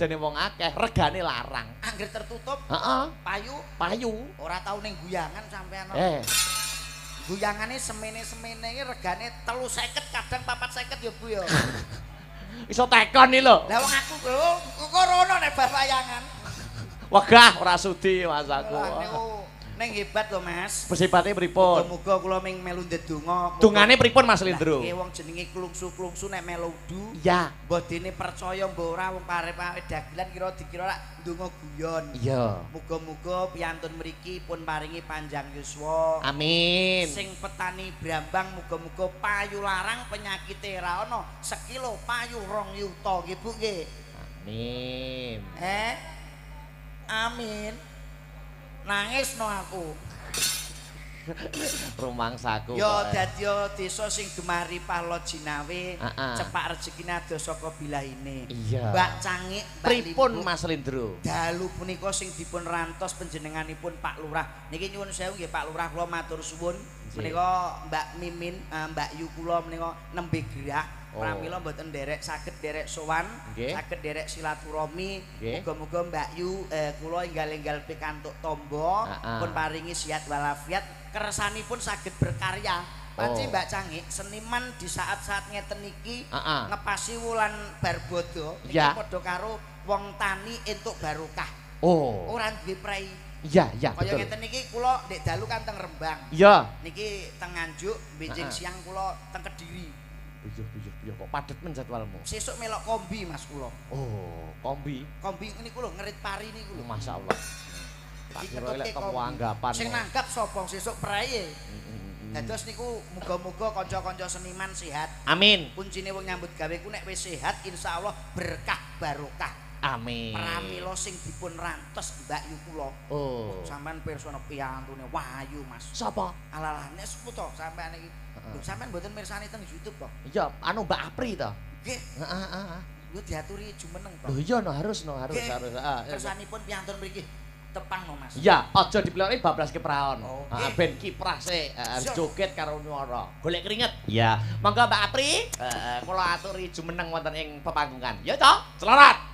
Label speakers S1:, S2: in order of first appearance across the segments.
S1: Jane wong akeh, regane larang.
S2: Angger tertutup,
S1: Heeh,
S2: payu,
S1: payu.
S2: Ora tau ning guyangan sampean.
S1: Eh,
S2: Guyangane semene-semene iki regane 350 kadang 450 ya, Bu ya.
S1: Iso tekon iki lho.
S2: Lah wong aku lho corona nek bar wayangan.
S1: Wegah ora sudi Mas aku.
S2: Wah, niku ning hebat lho, Mas.
S1: Pesibate pripun?
S2: Muga-muga kula ming melu ndedonga.
S1: Dungane pripun, Mas Lindro?
S2: Nggih, wong jenenge klungsu-klungsu nek melu udu.
S1: Iya.
S2: Mbah dene percaya mbah ora wong parep-parep dagelan kira dikira lak ndonga guyon.
S1: Iya.
S2: Muga-muga piyantun mriki pun paringi panjang yuswa.
S1: Amin.
S2: Sing petani brambang muga-muga payu larang penyakite ra ana. Sekilo payu 2 yuta nggih, Bu nggih.
S1: Amin.
S2: Eh? Amin. Nangis no aku.
S1: Rumangsaku.
S2: Ya
S1: kok.
S2: dadi desa sing gemari palo jinawe, cepak rezekine adoh saka bilahine.
S1: Iya.
S2: Mbak Cangik, Mbak
S1: Pripun
S2: Limbuk,
S1: Mas Lindro?
S2: Dalu punika sing dipun rantos panjenenganipun Pak Lurah. Niki nyuwun sewu nggih Pak Lurah, kula matur suwun. Menika Mbak Mimin, Mbak Yu kula menika nembe gerah.
S1: Oh.
S2: Pramila mboten nderek saged nderek sowan, saged nderek silaturahmi. Muga-muga Mbak Yu kula enggal-enggal pikantuk tombo, pun paringi sehat walafiat, kersanipun saged berkarya. Panci
S1: Oh.
S2: Mbak Cangik, seniman di saat-saat ngeten iki
S1: Heeh.
S2: ngepasi wulan barbodo niki padha karo wong tani entuk barokah.
S1: Oh.
S2: Ora duwe prei.
S1: Iya,
S2: Kaya
S1: betul.
S2: ngeten iki kula ndek dalu kan teng Rembang.
S1: Iya.
S2: Niki teng Nganjuk, benjing siang kula teng Kediri.
S1: Buyuh buyuh buyuh kok padet men jadwalmu.
S2: Sesuk melok kombi Mas kula.
S1: Oh, kombi.
S2: Kombi niku lho ngerit pari niku lho.
S1: Masya Allah. Tak
S2: Iki
S1: kira
S2: ngetutke
S1: lek temu
S2: kombi.
S1: anggapan.
S2: Sing nanggap sapa sesuk preye. Dados niku muga-muga kanca-kanca seniman sehat.
S1: Amin.
S2: Kuncine wong nyambut gawe ku nek wis sehat insyaallah berkah barokah.
S1: Amin.
S2: Pramila sing dipun rantos Mbak Yu kula.
S1: Oh.
S2: Sampean pirsana piyantune wayu Mas.
S1: Sapa?
S2: Alalah nek sepu to sampean iki.
S1: Heeh.
S2: Lho sampean mboten mirsani teng YouTube to?
S1: Iya, anu Mbak Apri to.
S2: Nggih,
S1: Heeh, heeh.
S2: yo diaturi jumeneng to.
S1: Lho iya no harus no harus
S2: Nggih.
S1: harus. Heeh.
S2: Kersanipun piyantun mriki tepang no Mas.
S1: Iya, aja dipilokne bablas kepraon.
S2: Oh,
S1: Heeh,
S2: nggih.
S1: ben kiprah sik, harus
S2: Siap.
S1: joget karo nyuara. Golek keringet. Iya. Monggo Mbak Apri, heeh, kula aturi jumeneng wonten ing pepanggungan. Ya to, celorot.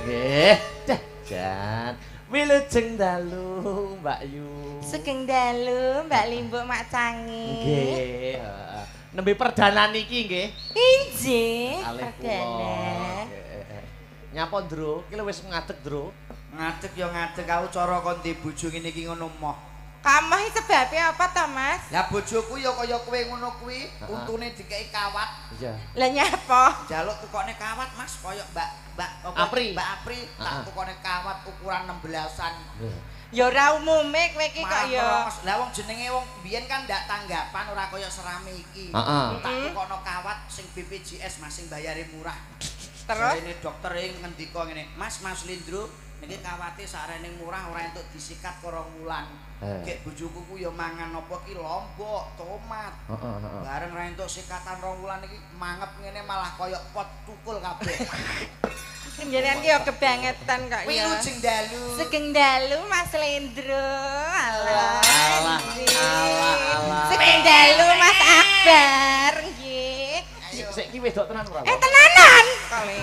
S1: Nggih, dah jan. Wilujeng dalu Mbak Yu.
S3: Sugeng dalu Mbak Limbuk Mak Cangi.
S1: Nggih, heeh. Nembe perdana niki nggih.
S3: Injih,
S1: Kalih kula.
S3: perdana.
S1: Nggih. Nyapa, Ndro? Iki lho wis ngadeg, Ndro.
S2: Ngadeg ya ngadeg aku cara kon di bojo ngene iki ngono moh.
S3: Kamu iki sebabe apa to, Mas?
S2: Lah bojoku ya kaya kowe ngono kuwi, untune dikeki kawat.
S1: Iya.
S3: Lah nyapa?
S2: Njaluk tukokne kawat Mas kaya Mbak Mbak apa?
S1: Apri.
S2: Mbak Apri tak tukokne kawat ukuran 16-an.
S3: Ya ora umume kowe iki kok
S2: Malah
S3: ya.
S2: merongos. Lah wong jenenge wong biyen kan ndak tanggapan ora kaya serame iki.
S1: Heeh.
S2: Tak tukokno kawat sing BPJS Mas sing bayare murah.
S3: Terus
S2: Jarene dokter e ngendika ngene, "Mas, Mas Lindro, niki kawate sarene murah ora entuk disikat karo wulan."
S1: Eh.
S2: Gek bojoku ku ya mangan apa ki lombok, tomat.
S1: Heeh, heeh.
S2: Bareng ra entuk sikatan 2 wulan iki mangep ngene malah kaya pot tukul kabeh.
S3: jenengan ki ya kebangetan kok ya.
S2: Wilujeng dalu.
S3: Sugeng dalu Mas Lendro. Alah.
S1: Alah, alah, alah.
S3: Sugeng dalu Mas Akbar nggih.
S2: Ayo.
S1: Sik iki wedok tenan ora?
S3: Eh tenanan. Kok
S2: Eh,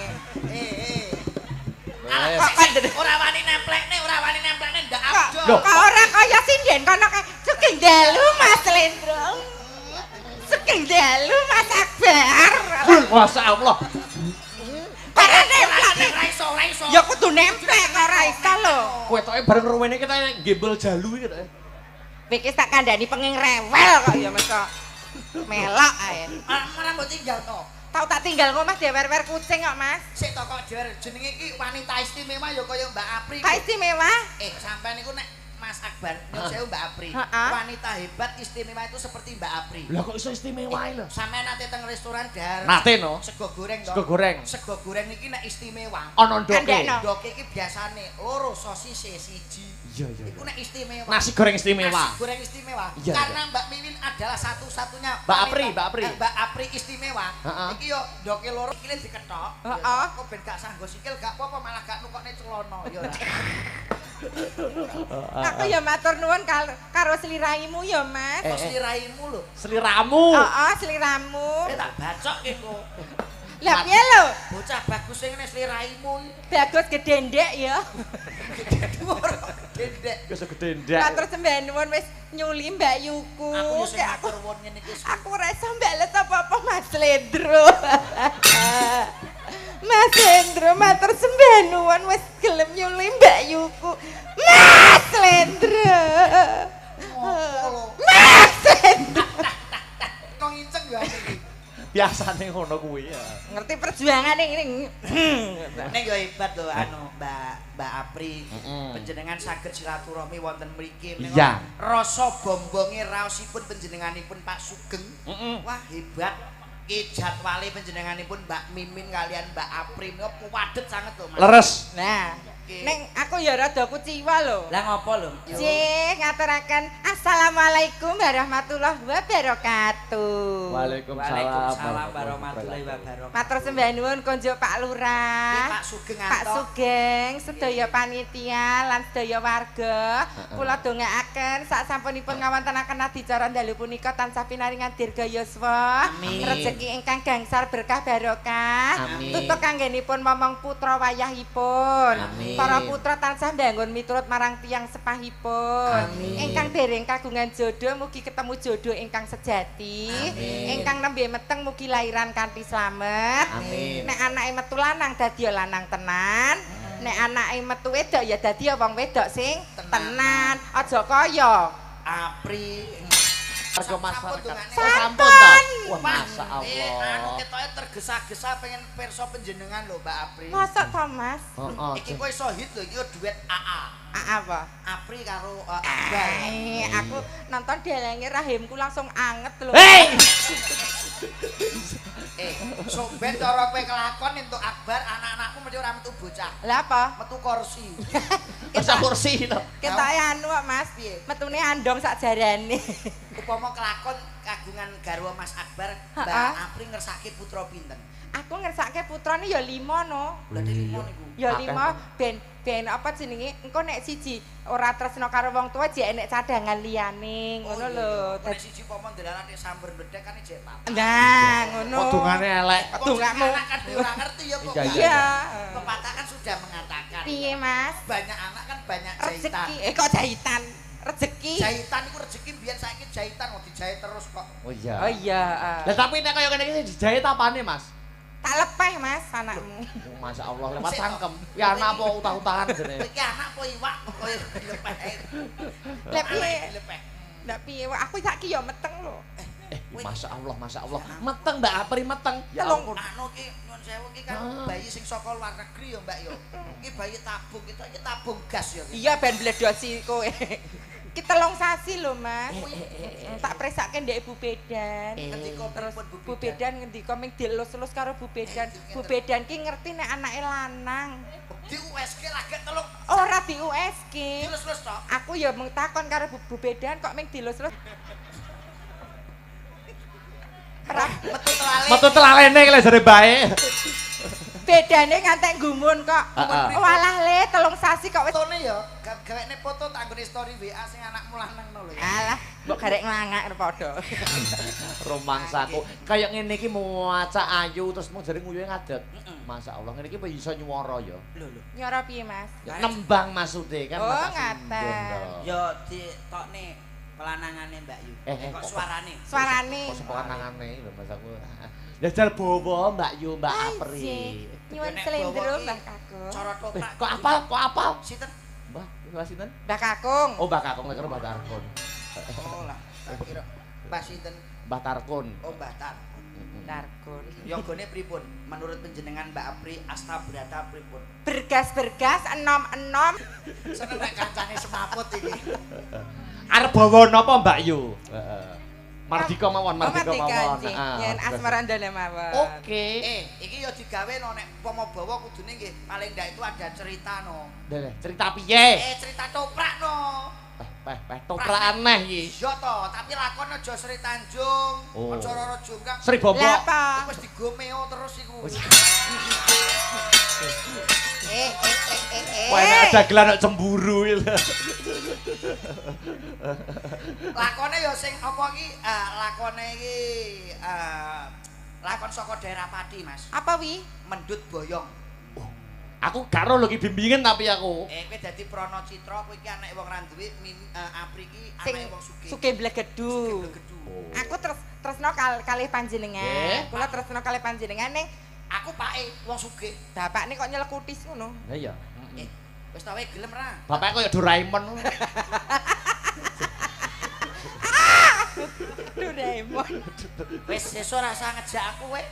S2: eh.
S1: Eh.
S3: kok
S2: Ora wani nemplekne, ora wani nemplekne ndak
S3: kok
S2: abjok.
S1: Loh.
S3: kok ora kaya sinden kono kae. Sugeng dalu Mas Lendro. Sugeng dalu Mas Akbar.
S1: Masya Allah.
S3: Ora nemplek.
S2: Ora iso, ora iso.
S3: Ya kudu nemplek kok ora iso lho.
S1: Ketoke bareng ruwene kita gembel jalu iki ketoke.
S3: Kowe iki tak kandhani penging rewel kok ya Mas kok. Melok ae.
S2: Ora mbok tinggal to.
S3: Tau tak tinggal kok Mas diwer-wer kucing kok Mas.
S2: Sik to kok dhewe jenenge iki wanita istimewa ya kaya Mbak Apri.
S3: Kok istimewa?
S2: Eh, sampean niku nek Mas Akbar, nyuwun sewu Mbak Apri.
S3: Heeh.
S2: Wanita hebat istimewa itu seperti Mbak Apri.
S1: Lah kok iso istimewa lho?
S2: Sampean nate teng restoran dahar
S1: Nate no.
S2: sego goreng to.
S1: Sego goreng.
S2: Sego goreng niki nek istimewa.
S1: Ana ndoke.
S3: Kandhakno.
S2: Ndoke iki biasane loro sosise siji.
S1: Iya iya.
S2: Iku nek istimewa.
S1: Nasi goreng istimewa.
S2: Nasi goreng istimewa.
S1: Iya,
S2: Karena Mbak Mimin adalah satu-satunya
S1: Mbak
S2: wanita-
S1: Apri, Mbak Apri.
S2: Mbak Apri istimewa.
S1: Heeh.
S2: Iki yo ndoke loro sikile dikethok.
S3: Heeh.
S2: Kok ben gak sanggo sikil gak apa-apa malah gak nukokne celana ya ora.
S3: Aku ya matur nuwun karo sliraimu ya Mas.
S1: Eh,
S2: Kok sliraimu lho.
S1: Seliramu.
S3: Heeh, sliramu.
S2: Eh tak bacok ki kok.
S3: Lah piye lho?
S2: Bocah bagus sing ngene sliraimu.
S3: Bagus gedhe ndek ya.
S2: Gedhe dhuwur, gedhe ndek.
S1: Wis gedhe ndek.
S3: Matur sembah nuwun wis nyuli Mbak Yuku.
S2: Aku yo sing matur nuwun ngene iki.
S3: Aku ora iso mbales apa-apa Mas Lendro. Mas Lendro matur sembah nuwun wis gelem nyuli Mbak Yuku. Mas Lendro. Mas Lendro.
S2: Kok nginceng ya iki.
S1: Biasane ngono kuwi ya.
S3: Ngerti perjuangan ning.
S2: Ning yo hebat lho anu Mbak Apri. Panjenengan saged silaturahmi wonten mriki
S1: menika
S2: rasa bombonge raosipun panjenenganipun Pak Sugeng. Wah hebat. Ki jadwale panjenenganipun Mbak Mimin kalian Mbak Apri menika padet sanget lho Mas.
S1: Leres.
S3: Nah, ning aku ya rada kuciwa lho.
S2: Lah ngopo lho?
S3: Cih, ngaturaken assalamualaikum warahmatullahi wabarakatuh.
S1: Waalaikumsalam
S2: warahmatullahi wabarakatuh.
S3: Matur sembah nuwun konjuk Pak Lurah,
S2: Pak Sugeng
S3: Pak Sugeng, sedaya panitia lan sedaya warga. Kula dongaaken sak sampunipun ngawontenaken adicara dalu punika tansah pinaringan dirga yuswa, rejeki ingkang gangsal berkah barokah. Tutuk anggenipun momong putra wayahipun. Para putra tansah mbangun miturut marang tiyang sepahipun. Ingkang dereng kagungan jodoh mugi ketemu jodoh ingkang sejati. Ingkang nembe meteng mugi lairan kanthi slamet. Nek anake metu lanang dadi lanang tenan. Nek anake metu wedok ya dadi wong wedok sing tenan. Aja kaya
S2: Apri.
S1: Warga masyarakat. Sampun ta. Wah, masyaallah.
S2: Anu ketoke tergesa-gesa pengen pirsa panjenengan lho Mbak Apri.
S3: Mosok to, Mas?
S1: Heeh.
S2: Iki kowe iso hit lho iki duet AA.
S3: AA apa?
S2: Apri karo Akbar.
S3: Aku nonton dalange rahimku langsung anget lho.
S1: Hei.
S2: Sok ben cara kowe kelakon entuk Akbar anak-anakmu mesti ora metu bocah.
S3: Lah apa?
S2: Metu kursi.
S1: Sak kursi lho.
S3: Ketoke anu kok, Mas.
S2: Piye?
S3: Metune andong sak jarane.
S2: Upama kelakon kagungan garwa Mas Akbar, Mbak Apri ngersake putra pinten?
S3: Aku ngersake putrane ya 5 no.
S2: Berarti 5 niku.
S3: Ya 5 ben apa jenenge? Engko nek siji ora tresno karo wong tuwa jek enek cadangan liyane, ngono lho.
S2: Nek siji pomo ndelalah nek samber bledek kan jek papat.
S3: Nah, ngono.
S1: Kok dongane elek.
S3: Dongakmu
S2: kan ora ngerti ya kok.
S3: Iya.
S2: Pepatah kan sudah mengatakan.
S3: Piye, Mas?
S2: Banyak anak kan banyak jahitan.
S3: Rezeki. Kok jahitan? Rezeki.
S2: Jahitan iku rezeki biyen saiki jahitan kok dijahit terus kok.
S1: Oh iya.
S3: Oh iya.
S1: Lah tapi nek kaya ngene iki dijahit apane, Mas?
S3: Tak lepeh Mas anakmu.
S1: Masya Allah lewat cangkem. Ya anak apa utah-utahan jane.
S2: Iki anak apa iwak kok dilepeh.
S3: Lah piye? Lah piye aku saiki ya meteng lho.
S1: Masya Allah, Masya Allah. Meteng Mbak Apri meteng.
S2: Ya ampun. Anu ki nyun sewu ki kan bayi sing saka luar negeri ya Mbak ya. Ki bayi tabung kita iki tabung gas ya.
S3: Iya ben bledosi kowe. Ki telung sasi lho Mas. Tak presake ndek Bu Bedan.
S2: Ngendika
S3: terus Bu Bedan ngendika ming dilus-elus karo Bu Bedan. Bu Bedan ki ngerti nek anake lanang.
S2: Di USG lagi telung.
S3: Ora di USG.
S2: Dilus-elus tok.
S3: Aku ya mung takon karo Bu Bedan kok ming dilus-elus.
S2: Metu telale.
S1: Metu telalene iki lho jare bae.
S3: Bedane ngantek gumun kok. Walah le telung sasi kok wis.
S2: Fotone ya, gawekne foto tak nggone story WA sing anakmu lanang no lho.
S3: Alah, mbok garek nglangak padha.
S1: Romangsaku kaya ngene iki maca ayu terus mung jare nguyuhe ngadeg. Masyaallah ngene iki iso nyuwara ya.
S2: Lho lho.
S3: Nyuwara piye, Mas?
S1: Nembang maksude kan.
S3: Oh, ngaten.
S2: Ya ditokne pelanangane Mbak Yu. Kok suarane?
S3: Suarane.
S1: Kok pelanangane lho Mas aku. Jajal bawa Mbak Yu, Mbak Apri.
S3: Nyuwun slendro Mbah Kakung.
S2: Cara toprak.
S1: Kok apal? Kok apal?
S2: Sinten?
S1: Mbah, Mbah sinten?
S3: Mbah Kakung.
S1: Oh, Mbah Kakung lek karo Mbah Tarkun.
S2: Oh lah, tak kira Mbah sinten?
S1: Mbah Tarkun.
S2: Oh, Mbah Tarkun.
S3: Tarkun.
S2: Yogane pripun? Menurut panjenengan Mbak Apri Astabrata pripun?
S3: Bergas-bergas enom-enom.
S2: Seneng nek kancane semaput iki.
S1: Arep bawa napa Mbak Yu? Heeh. Mardika mawon, mardika mawon.
S3: Yen asmarandana mawon.
S1: Oke.
S2: Iki ya digawe no nek umpama bawa kudune nggih paling ndak itu ada cerita no.
S1: Lha, cerita piye?
S2: Cerita toprak no.
S1: Peh, toprak aneh iki.
S2: Iya to, tapi lakon aja Sri Tanjung, aja Roro Jonggrang.
S1: Sri Bombok.
S3: Lah apa?
S2: Wis digomeo terus iku.
S1: Wah, enak dagelan kok cemburu iki.
S2: Lakone ya sing apa iki? Lakone iki Lakon saka daerah Pati, Mas.
S3: Apa wi?
S2: Mendut Boyong.
S1: Oh, aku gak ro lho iki bimbingan tapi aku.
S2: Kowe dadi Prana Citra, kowe iki anake wong ra duwe, Apri iki anake wong sugih.
S3: Sugih Blegedu.
S1: Oh.
S3: Aku terus tresno kalih panjenengan. Kula tresno kalih panjenengan ning
S2: aku pake wong sugih.
S3: Bapakne kok nyelekutis ngono.
S1: Lah iya.
S2: Wis ta wae gelem ra?
S1: Bapake koyo Doraemon.
S3: Doraemon.
S2: Wis sesuk ora usah ngejak aku kowe.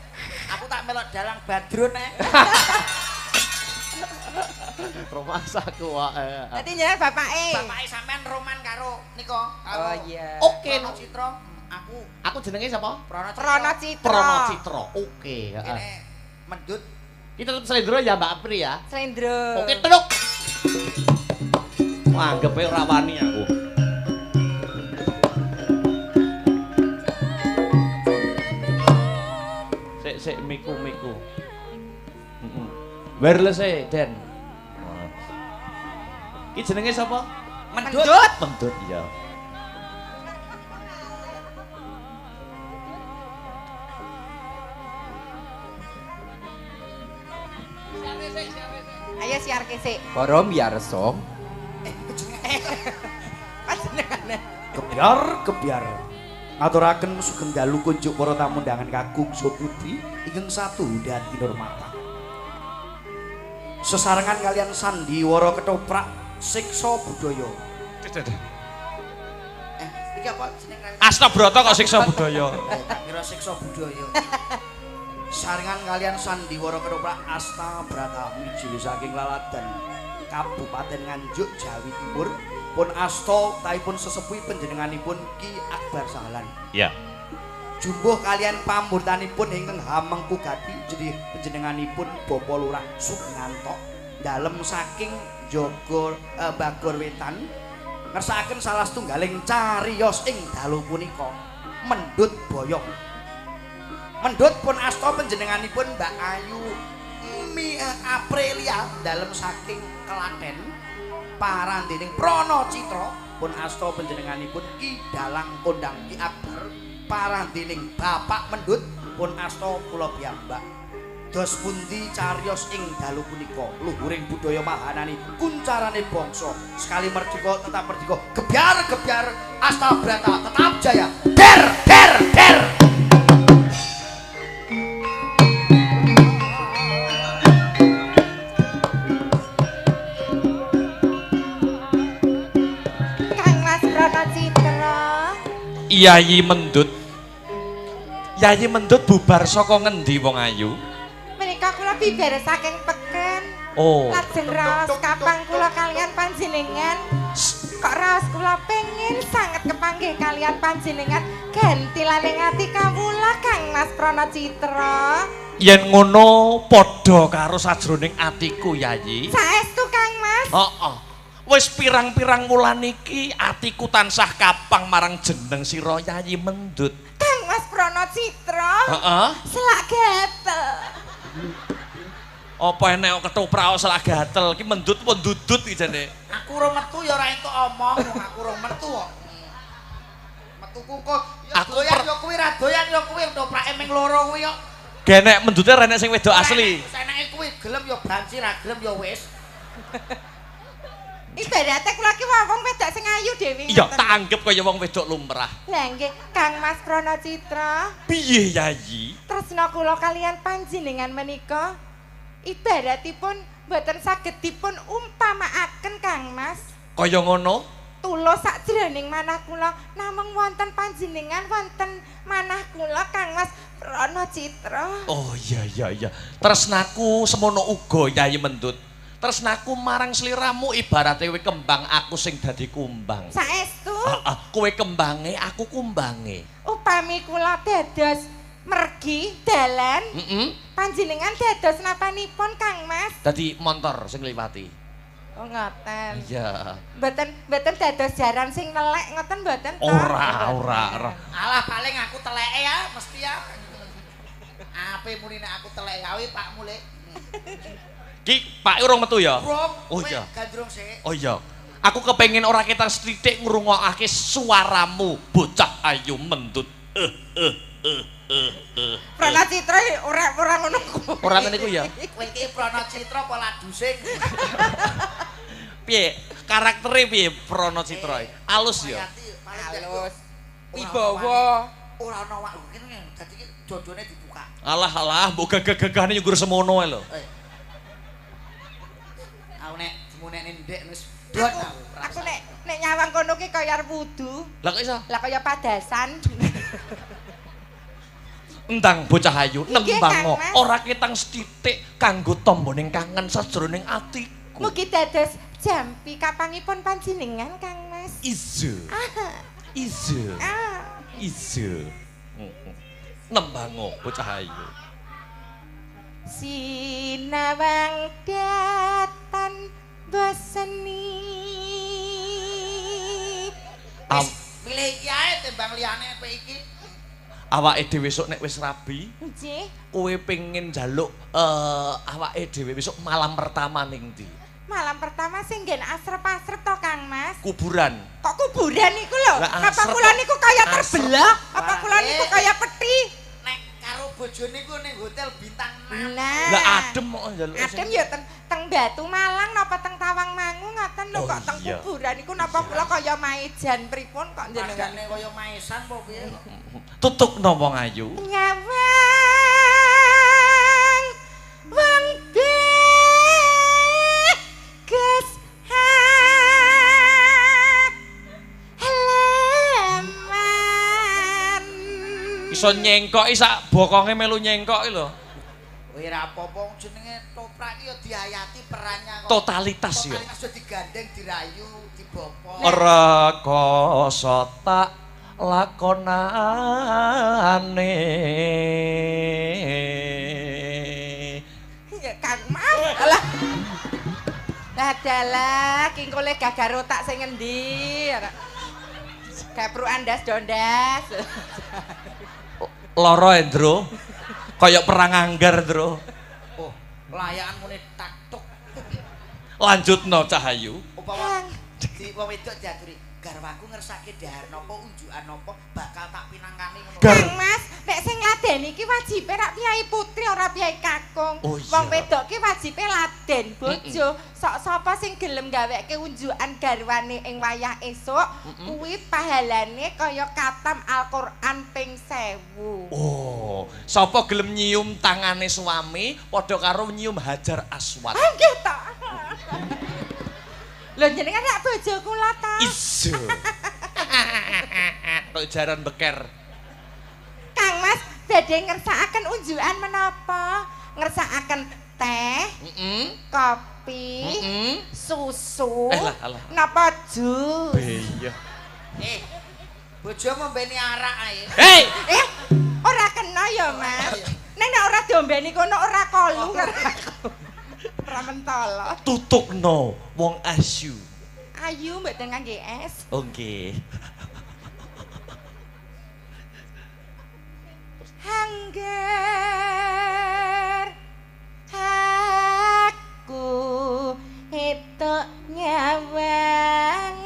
S2: Aku tak melok dalang Badrun ae.
S1: Rumangsaku wae.
S3: Dadi njenengan bapake.
S2: Bapake sampean roman karo nika.
S3: Oh iya.
S1: Oke,
S2: Prana Citra. Aku
S1: jenenge sapa?
S2: Prana Citra.
S3: Prana Citra.
S1: Prana Citra. Oke, heeh.
S2: Kene mendut.
S1: Kita tetep slendro ya Mbak Apri ya.
S3: Slendro.
S1: Oke, teluk. Anggepe ora wani aku. Sik miku-miku. Heeh. Wireless e, Den. Iki jenenge sapa?
S2: Mendut.
S1: Mendut iya.
S3: Ayo siarke sik.
S4: Para miyarsa.
S3: Panjenengane.
S2: Kebyar, kebyar. Ngaturaken sugeng dalu kunjuk para tamu undangan kakung Putri ingkang satu dan kinurmatan. Sesarengan kalian sandiwara ketoprak siksa budaya. Iki apa jeneng?
S5: Astabrata kok siksa budaya.
S2: Tak kira siksa budaya. Sarengan kalian sandiwara ketoprak Astabrata mijil saking Laladan Kabupaten Nganjuk Jawi Timur pun asta taipun sesepuhi panjenenganipun Ki Akbar Sahlan.
S5: Iya.
S2: Jumbuh kalian pamurtanipun ingkang hamengku gati jadi panjenenganipun Bapak Lurah Sugnanto dalem saking Jogor Bagor Wetan ngersakaken salah setunggaling cariyos ing dalu punika Mendut Boyong. Mendut pun asta panjenenganipun Mbak Ayu Aprilia dalem saking Klaten parandening Prana Citra pun asta panjenenganipun Ki Dalang Kondang Ki Akbar parandening Bapak Mendut pun asta kula piyambak. Dos pundi cariyos ing dalu punika luhuring budaya mahanani kuncarane bangsa sekali merdeka tetap merdeka gebyar gebyar Astabrata tetap jaya der der der.
S5: Yayi Mendut. Yayi Mendut bubar saka ngendi wong ayu?
S3: Menika kula bibar saking peken.
S5: Oh.
S3: Lajeng raos kapang kula kalian panjenengan. Kok raos kula pengen sanget kepanggih kalian panjenengan ganti laning ati kawula Kang Mas Prana Citra.
S5: Yen ngono padha karo sajroning atiku Yayi.
S3: Saestu Kang Mas?
S5: Heeh. Wis pirang-pirang wulan iki atiku tansah kapang marang jeneng sira Yayi Mendut.
S3: Kang Mas Prana Citra.
S5: Heeh.
S3: Selak gatel.
S5: Apa enek kok ketoprak selak gatel iki mendut apa ndudut iki jane?
S2: Aku ora metu ya ora entuk omong, wong aku ora metu kok. Metuku kok ya doyan ya kuwi ra doyan ya kuwi ketoprake ming loro kuwi kok.
S5: Genek mendute ra enek sing wedok asli.
S2: Eneke kuwi gelem ya banci ra gelem ya wis.
S3: Ibarate kula ki wong wedok sing ayu dhewe.
S5: Iya, tak anggap kaya wong wedok lumrah.
S3: Lah nggih, Kang Mas Prana Citra.
S5: Piye Yayi?
S3: Tresna kula kalian panjenengan menika ibaratipun mboten saged dipun umpamakaken Kang Mas.
S5: Kaya ngono?
S3: Tulus sakjroning manah kula namung wonten panjenengan wonten manah kula Kang Mas Prana Citra.
S5: Oh iya iya iya. Tresnaku semono uga Yayi Mendut. Tresnaku marang sliramu ibarate kowe kembang aku sing dadi kumbang.
S3: Saestu?
S5: Heeh, kowe kembange, aku kumbange.
S3: Upami kula dados mergi dalan, panjenengan dados napanipun Kang Mas?
S5: Dadi montor sing ngliwati.
S3: Oh ngoten.
S5: Iya.
S3: Mboten dados jaran sing nelek ngoten mboten to?
S5: Ora, ora, ora.
S2: Alah paling aku teleke ya mesti ya. Ape muni nek aku teleke awe Pak Mulek.
S5: Ki Pak urung metu ya?
S2: Urung.
S5: Oh iya.
S2: Gandrung sik.
S5: Oh iya. Aku kepengin ora ketang sithik ngrungokake suaramu bocah ayu Mendut.
S3: Prana Citra ora ngono kuwi.
S5: Ora ngene iku ya.
S2: Kowe iki Prana Citra apa ladusing?
S5: Piye? Karaktere piye Prana Citra? Alus ya.
S3: Alus. Wibawa.
S2: Ora ana wak kene dadi iki dodone dibuka.
S5: Alah alah, mbok gagah-gagahane nyugur semono ae lho.
S2: Aku nek dimunekne ndek wis dot aku.
S3: Aku nek nyawang kono ki kaya arep wudu.
S5: Lah kok iso?
S3: Lah kaya padasan.
S5: Entang bocah ayu nembang
S3: Kang
S5: ora ketang sethithik kanggo tomboning kangen sajroning atiku.
S3: Mugi dados jampi kapangipun panjenengan Kang Mas.
S5: Ijo. Ijo. Ijo. Nembango bocah ayu.
S3: Sinawang datan boseni.
S2: Milih iki ae timbang liyane pe iki.
S5: Awake dhewe esuk nek wis rabi,
S3: nggih.
S5: Kowe pengen njaluk awake dhewe besok malam pertama ning ndi?
S3: Malam pertama sing nggen asrep-asrep to Kang Mas.
S5: Kuburan.
S3: Kok kuburan niku lho? Apa kula niku kaya terbelah? Apa kula niku kaya peti?
S2: Nek karo bojone ku ning hotel bintang 6.
S3: Nah.
S5: Lah adem kok njaluk.
S3: Adem ya teng Batu Malang napa teng Tawangmangu ngoten lho kok teng kuburan niku napa kula kaya maejan pripun kok jenengan?
S2: Padane kaya maesan apa piye kok.
S5: Tutukno wong ayu.
S3: Nyawang wong bagus halaman.
S5: Iso nyengkoki sak bokonge melu nyengkoki lho.
S2: Kowe ora apa-apa jenenge toprak iki ya diayati perannya kok.
S5: Totalitas ya.
S2: Totalitas yo digandeng, dirayu, dibopong.
S5: Rekoso tak lakonane.
S3: Ya Kang Mas. Alah. Dalah, kingkole gagar otak sing ngendi? Gapru andas dondas.
S5: Loro Endro. Kaya perang anggar, Ndro.
S2: Oh, layakan muni taktuk.
S5: Lanjutno Cahayu.
S2: Upama di wong wedok diaturi, garwaku ngersake dahar napa unjukan napa bakal tak pinangkani ngono.
S3: Kang Mas, nek sing ngladeni iki wajibe rak piyai putri ora piyai kakung.
S5: Oh, iya.
S3: Wong wedok ki wajibe laden bojo. Sok sapa sing gelem gaweke unjukan garwane ing wayah esuk, kuwi pahalane kaya katam Al-Qur'an ping 1000.
S5: Oh, sapa gelem nyium tangane suami padha karo nyium Hajar Aswad.
S3: Ah nggih to. Lho jenengan rak bojo kula ta?
S5: Ijo. Kok jaran beker.
S3: Kang Mas, badhe ngersakaken unjukan menapa? Ngersakaken teh, kopi, susu, napa jus?
S5: Iya.
S2: Bojo ngombeni arak ae.
S5: Hei!
S3: Ora kena ya, Mas. Nek nek ora diombeni kono ora kolu. Ora mentol.
S5: Tutukno wong ayu.
S3: Ayu mboten ngangge es.
S5: Oh nggih.
S3: Hangger aku etok nyawang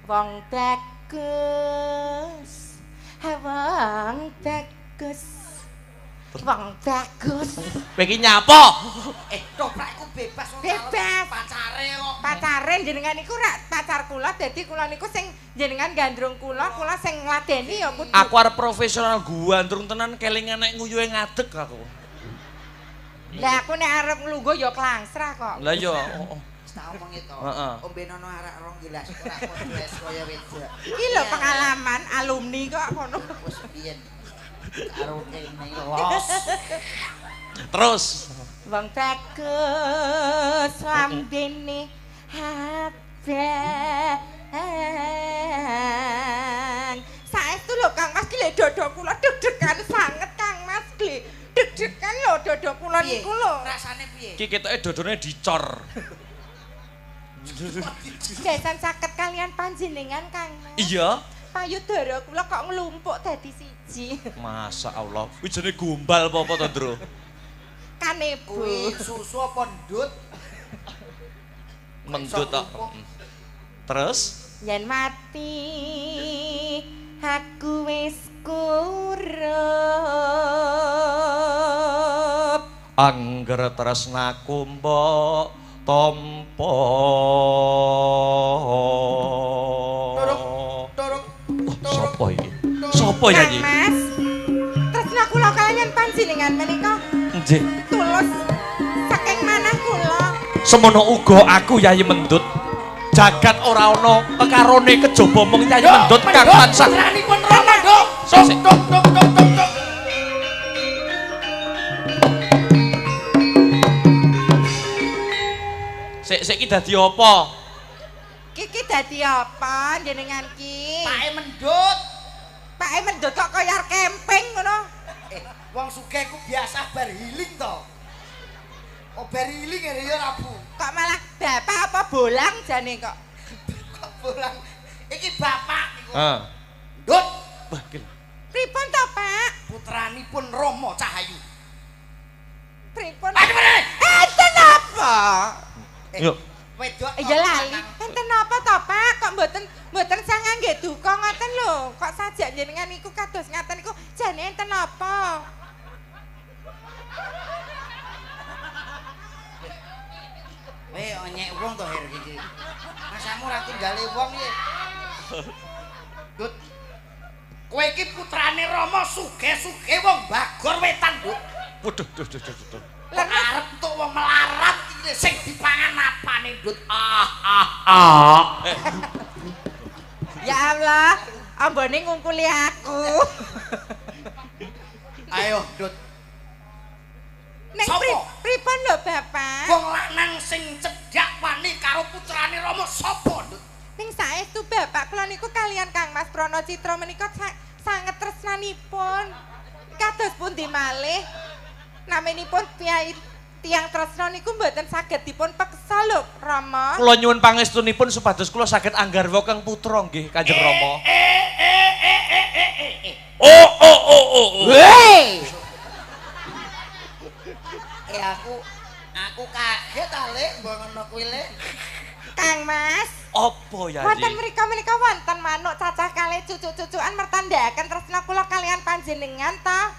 S3: wong bagus, wong bagus, wong bagus.
S5: Kowe iki nyapa?
S2: Toprakku bebas.
S3: Bebas.
S2: Pacare kok.
S3: Pacare jenengan niku rak pacar kula, dadi kula niku sing jenengan gandrung kula, kula sing ngladeni ya kudu.
S5: Aku arep profesional gandrung tenan kelingan nek nguyuhe ngadeg aku.
S3: Lah aku nek arep nglungguh ya klangsrah kok.
S5: Lah iya.
S2: Wis tak omongi to.
S5: Heeh.
S2: Ombenono arak rong gelas ora padha es kaya wedok.
S3: Iki lho pengalaman alumni kok kono.
S2: Wis biyen. Karo kene los.
S5: Terus
S3: wong bagus lambene abang. Saestu lho Kang Mas ki lek dodok kula deg-degan sanget Kang Mas ki. Deg-degan lho dodok kula niku lho.
S2: Rasane piye?
S5: Ki ketoke dodone dicor.
S3: Gasan saket kalian panjenengan Kang Mas.
S5: Iya.
S3: Payudara kula kok nglumpuk dadi siji.
S5: Masya Allah. Kuwi jane gombal apa-apa to, Ndro?
S3: Kanebo.
S2: Kuwi susu apa ndut?
S5: Mendut tok. Terus
S3: yen mati aku wis kurup.
S5: Angger tresnaku mbok tampa. Sapa iki? Sapa ya iki?
S3: Mas. Tresna kula kaliyan panjenengan menika
S5: nggih
S3: tulus saking manah kula.
S5: Semono uga aku Yayi Mendut. Jagat ora ana kekarone kejaba mung Yayi Mendut kang tansah
S2: putranipun Rama, Nduk. Tok tok tok tok tok.
S5: Sik sik iki dadi apa?
S3: Iki dadi apa jenengan ki?
S2: Pake Mendut.
S3: Pake Mendut kok kaya camping ngono.
S2: Wong sugih ku biasa bar healing to. Oh bar healing ya ora, Bu.
S3: Kok malah bapak apa bolang jane kok?
S2: Kok bolang? Iki bapak niku.
S5: Heeh.
S2: Ndut.
S5: Wah, iki lho.
S3: Pripun to, Pak?
S2: Putranipun Rama Cahayu.
S3: Pripun? Enten apa?
S5: Yuk.
S2: Wedok.
S3: Ya lali. Enten apa to, Pak? Kok mboten sang ngangge duka ngoten lho. Kok sajak jenengan niku kados ngaten niku jane enten apa?
S2: Weh, onyek wong to her iki. Masamu ora tunggale wong iki. Dut. Kowe iki putrane Rama sugih-sugih wong Bagor Wetan, Dut.
S5: Waduh, duh duh duh duh.
S2: Lah arep entuk wong melarat iki sing dipangan apane, Dut?
S5: Ah ah ah.
S3: Ya Allah, ambone ngungkuli aku.
S2: Ayo, Dut.
S3: Nek pripun lho, Bapak?
S2: Wong lanang sing cedhak wani karo putrane Rama sapa, Dut?
S3: Ning saestu Bapak kula niku kalian Kang Mas Prana Citra menika sanget tresnanipun. Kados pundi malih? Naminipun tiyang tresna niku mboten saged dipun peksa lho, Rama.
S5: Kula nyuwun pangestunipun supados kula saged anggarwa kang putra nggih, Kanjeng Rama. Oh oh oh oh.
S3: Hei.
S2: Aku kaget ta, Lek, mbok ngono kuwi, Lek.
S3: Kang Mas.
S5: Apa ya?
S3: Wonten mriko menika wonten manuk cacah kalih cucu-cucuan mertandhakaken tresna kula kalian panjenengan ta.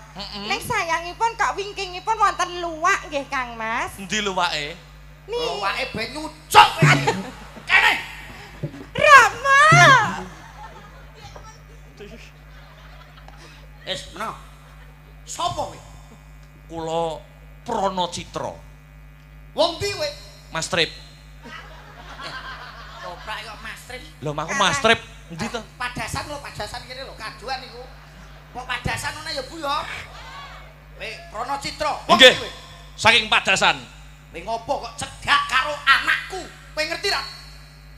S3: Ning sayangipun kok wingkingipun wonten luwak nggih Kang Mas.
S5: Endi luwake?
S2: Luwake ben nyucuk kowe. Kene.
S3: Rama.
S2: Wis meno. Sopo kowe?
S5: Kula Prana Citra.
S2: Wong ndi kowe?
S5: Mas Trip.
S2: Toprak kok Mas Trip.
S5: Lho, aku Mas Trip endi to?
S2: Padasan lho, padasan kene lho, kaduan niku. Kok padasan ngono ya, Bu ya? Kowe Prana Citra.
S5: Nggih. Saking padasan.
S2: Kowe ngopo kok cegak karo anakku? Kowe ngerti ra?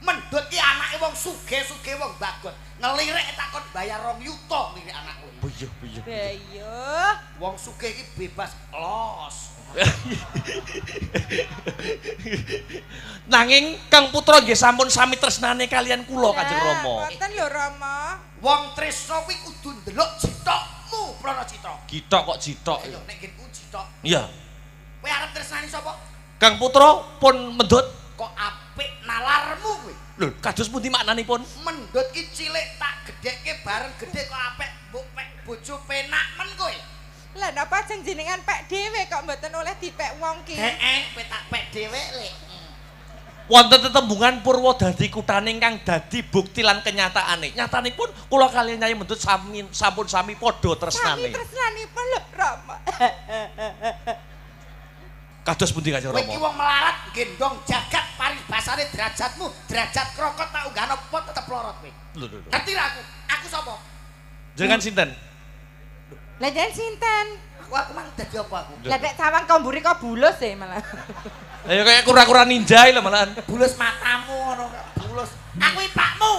S2: Mendut ki anake wong sugih-sugih wong bagot. Ngelirik takon bayar 2 yuta ngelirik anakku.
S5: Buyuh buyuh.
S3: Buyuh.
S2: Wong sugih iki bebas los.
S5: Nanging Kang Putra nggih sampun sami tresnane kalian kula Kanjeng Rama.
S3: Ngoten lho Rama.
S2: Wong tresna kuwi kudu ndelok jithokmu Prana Citra.
S5: Githok kok jithok.
S2: Ayo nek nggenku jithok.
S5: Iya.
S2: Kowe arep tresnani sapa?
S5: Kang Putra pun mendut
S2: kok apik nalarmu kowe.
S5: Lho, kados pundi maknanipun?
S2: Mendut ki cilik tak gedhekke bareng gedhe kok apik mbok pek bojo penak men kowe.
S3: Lah napa ajeng jenengan pek dhewe kok mboten oleh dipek wong ki?
S2: Heeh, kowe tak pek dhewe, Lek.
S5: Wonten tetembungan Purwodadi kutane ingkang dadi bukti lan kenyataane. Nyatanipun kula kaliyan Nyai Mendut sami sampun sami padha tresnane.
S3: Sami tresnanipun lho, Rama.
S5: Kados pundi Kanjeng
S2: Kowe iki
S5: Rama?
S2: wong melarat gendong jagat paribasane derajatmu, derajat krokot tak unggahno pot tetep lorot kowe.
S5: Lho lho lho.
S2: Ngerti ra aku? Aku sapa?
S5: Jenengan sinten?
S3: Lah jenengan sinten?
S2: Aku mang dadi apa aku?
S3: Lah nek sawang kok mburi kok bulus e malah.
S5: Lah ya kaya kura-kura ninja lho malahan.
S2: Bulus matamu ngono kok, bulus. Aku iki pakmu.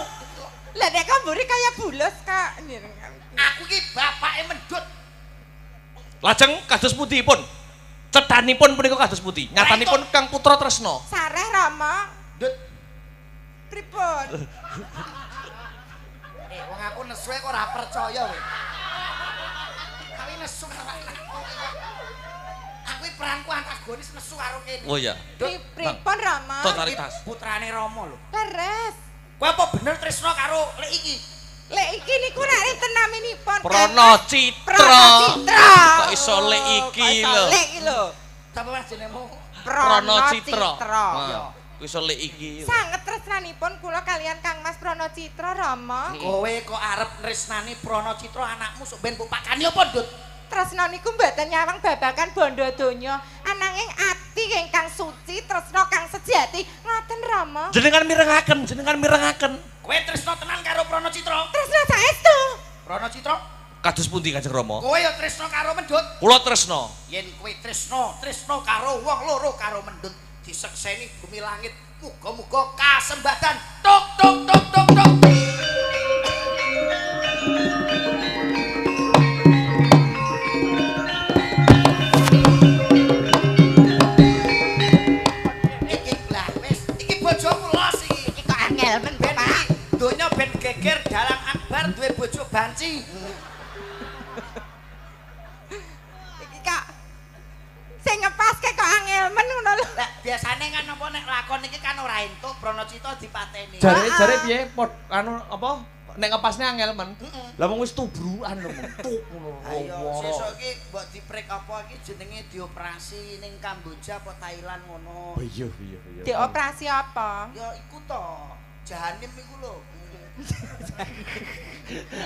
S3: Lah nek kok mburi kaya bulus kok.
S2: Aku iki bapake Mendut.
S5: Lajeng kados pundipun? Cethanipun punika kados pundi? Nyatanipun Kang Putra tresna.
S3: Sareh Rama.
S2: Ndut.
S3: Pripun?
S2: Wong aku nesu kok ora percaya kowe. Aku nesu karo anakku. Aku iki perangku antagonis nesu karo kene.
S5: Oh iya.
S3: Pripun Rama?
S5: Totalitas.
S2: Putrane Rama lho.
S3: Leres.
S2: Kowe apa bener tresna karo lek iki?
S3: Lek iki niku nek enten naminipun
S5: Prana Citra. Kok iso lek iki lho.
S3: Lek iki lho.
S2: Sapa Mas jenengmu?
S5: Prana Citra. Kok iso lek iki.
S3: Sanget tresnanipun kula kalian Kang Mas Prana Citra, Rama.
S2: Kowe kok arep tresnani Prana Citra anakmu sok ben mbok pakani apa, Ndut?
S3: Tresna niku mboten nyawang babagan bondo donya, ananging ati ingkang suci, tresna kang sejati. Ngoten, Rama.
S5: Jenengan mirengaken, jenengan mirengaken.
S2: Kowe tresna tenan karo Prana Citra?
S3: Tresna saestu.
S2: Prana Citra?
S5: Kados pundi Kanjeng Rama?
S2: Kowe ya tresna karo Mendut?
S5: Kula tresna.
S2: Yen kowe tresna, tresna karo wong loro karo Mendut, disekseni bumi langit, muga-muga kasembadan. Tok tok tok tok tok. Iki lah wis, iki bojomu los iki.
S3: Iki kok angel men, Pak.
S2: Donya ben geger dalang akbar duwe bojo banci.
S3: Iki kok sing ngepaske kok angel men ngono lho.
S2: Lah biasane kan apa nek lakon iki kan ora entuk Prana Citra dipateni.
S1: Jare piye anu apa nek ngepasne angel men. Lah wong wis tubrukan lho tuk ngono.
S2: Ayo sesuk iki mbok diprek apa iki jenenge dioperasi ning Kamboja apa Thailand ngono.
S1: Oh iya iya iya.
S3: Dioperasi apa?
S2: Ya iku to. Jahanim iku lho.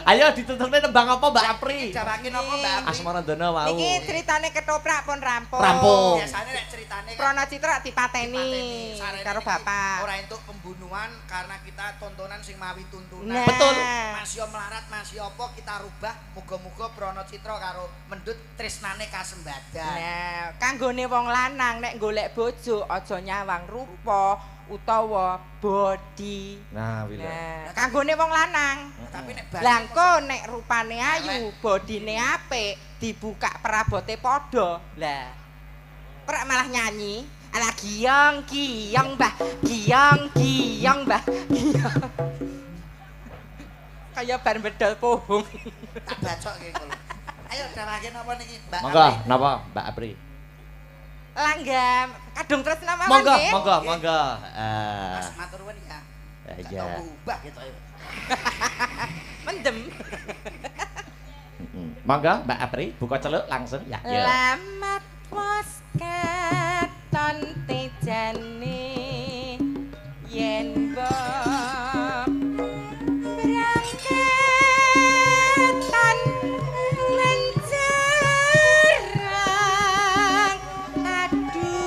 S1: Ayo ditutupne tembang apa Mbak Apri?
S2: Jawakin apa Mbak Apri?
S1: Asmarandana wau.
S3: Niki critane ketoprak pun rampung.
S1: Rampung.
S2: Biasane nek critane kan
S3: Prana Citra dipateni karo bapak.
S2: Ora entuk pembunuhan karena kita tontonan sing mawi tuntunan.
S3: Nah.
S1: Betul.
S2: Mas yo melarat, mas yo apa kita rubah muga-muga Prana Citra karo Mendut tresnane kasembadan.
S3: Nah, kanggone wong lanang nek golek bojo aja nyawang rupa utawa body.
S1: Nah, wila.
S3: Nah, kanggone wong lanang.
S2: Tapi nek
S3: lah engko nek rupane ayu, bodine apik, dibuka perabote padha. Lah. Prak malah nyanyi. Alah giyong giyong Mbah, giyong giyong Mbah, giyong. Kaya bar bedol pohong.
S2: Tak bacok iki kula. Ayo dawake napa niki Mbak?
S1: Monggo, napa Mbak Apri?
S3: Langgam, kadung tresna mawon nggih.
S1: Monggo, monggo, monggo.
S2: Mas matur nuwun ya.
S1: Iya.
S2: Ubah gitu ayo.
S3: Mendem.
S1: Monggo Mbak Apri buka celuk langsung ya.
S3: Lamat wos katon tejane yen mbok brangketan mencerang aduh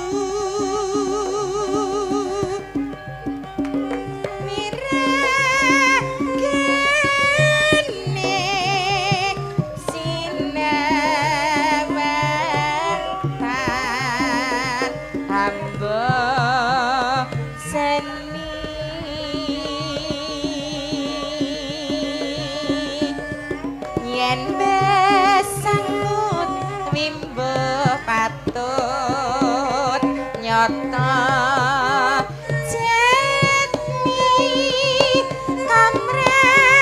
S3: miregene sinawantan hamba seni yen besangut wimbo patut nyata jetni kamrani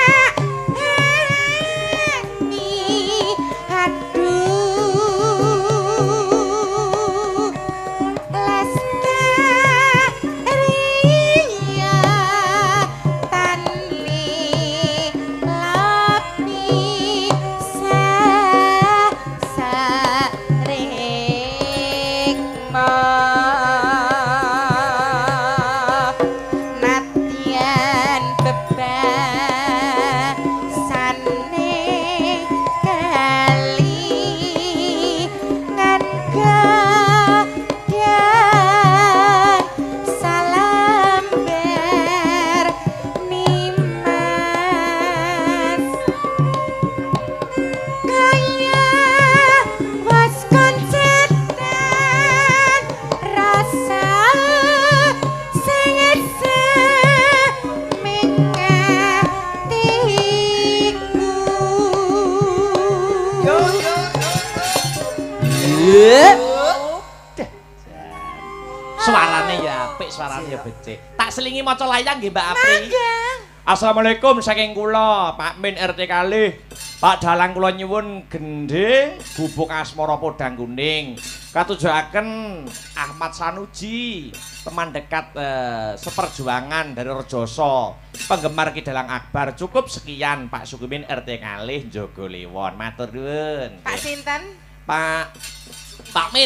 S3: aduh lestariya tani lapi sasarikma natian bebasane kali ngan gadang salamber nimas kaya was koncetan rasa sing mingatiku.
S2: Yo yo yo.
S1: Suarane ya apik, suarane ya becik. Tak selingi maca layang nggih Mbak Apri. Assalamualaikum saking kula Pak Min RT kalih. Pak Dalang kula nyuwun gendhe gubuk asmara podang kuning. Katujuaken Ahmad Sanuji, teman dekat seperjuangan dari Rejoso, penggemar Ki Dalang Akbar. Cukup sekian Pak Sukimin RT kalih Jogolewon. Matur nuwun.
S3: Pak sinten?
S1: Pak Pak Min.